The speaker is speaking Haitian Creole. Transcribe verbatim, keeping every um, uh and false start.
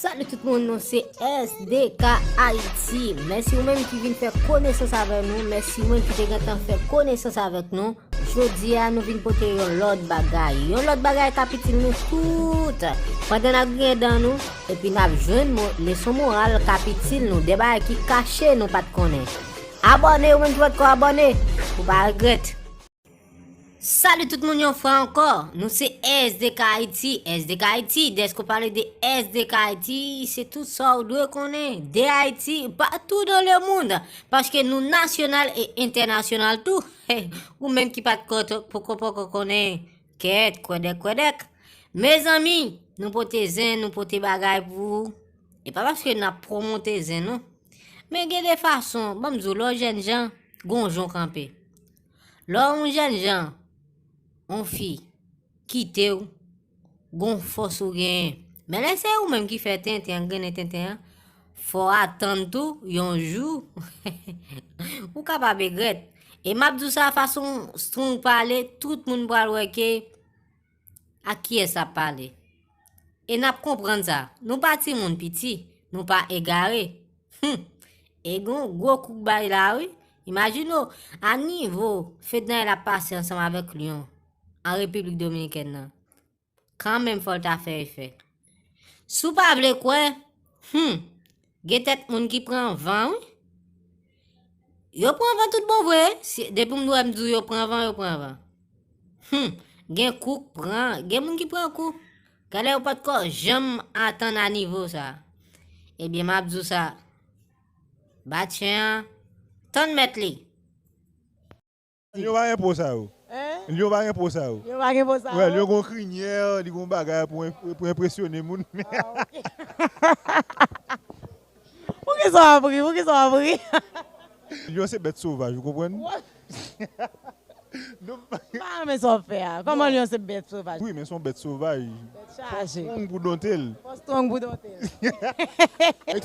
Salut tout moun, nou se S D K Haïti. Mèsi ou menm ki vin fè konesans avè nou. Mèsi ou menm ki te gentan fè konesans avèk nou. Jodi a, nou vin pote yon lòt bagay. Yon lòt bagay k ap itil nou tout. Pandan n ap griyen dan nou, epi n ap jwenn mo-, leson moral k ap itil nou. De bagay ki kache nou pa t konnen. Abòne, ou menm ki poko abòne, ou pa regrèt. Salut tout moun yon fwa ankò. Nou se S D K Haïti. S D K Haïti, dès qu'on parle de S D K Haïti, se tout sa ou dwe konnen de Ayiti, partout dans le monde. Paske nou nasyonal e entènasyonal tou. Ou menm ki pa t ko-, poko, poko konnen, kèt, kwèdèk, kwèdèk. Mezanmi, nou pote zen, nou pote bagay pou ou. E pa paske n ap pwomote zen, non. Men gen de fason, ban m di w, lè w jènjan, gon jan w kanpe. Lè w yon jènjan, yon fi, kite w, gon fòs ou genyen. Men lè se ou menm ki fè tenten an, grennen tenten an, fò w atann tou, yon jou, ou kapab regrèt. E m ap di w sa, fason Strong pale, tout moun pral wè ke ak kiyès l ap pale. E n ap konprann sa. Nou pa timoun piti, nou pa egare. Hum! E gon gwo kouk bay la, wi. Imajine w, a nivo Fednaelle ap pase ansanm avèk Lion an Repiblik Dominikèn nan. Kanmenm, fò l ta fè efè. Si w pa vle kwè, hum, gen tèt moun ki pran van, wi. Yo pran van tout bon vre, wi. Si, depi m wè m di w yo pran van, yo pran van. Hum, gen kou k pran, gen moun ki pran kou. Genlè yo potko janm atann a nivo sa. Ebyen, m ap di w sa. Bat chen an, tann mèt li. Lyon pa gen po sa yo. Hein? Lyon pa gen po sa yo. Lyon pa gen po sa yo? Wè, Lyon gon krinyè, li gon bagay pou enp-, pou enpresyone moun. Ah, ok. Poukisa w ap ri? Poukisa w ap ri? Lyon se bèt sovaj, ou konprann? Wè. Nou pa... M pa renmen sa w ap fè a. Kòman Lyon se bèt sovaj? Wi, men se yon bèt sovaj. Bèt chaje. Fò strong pou donte l. Fò strong pou donte l.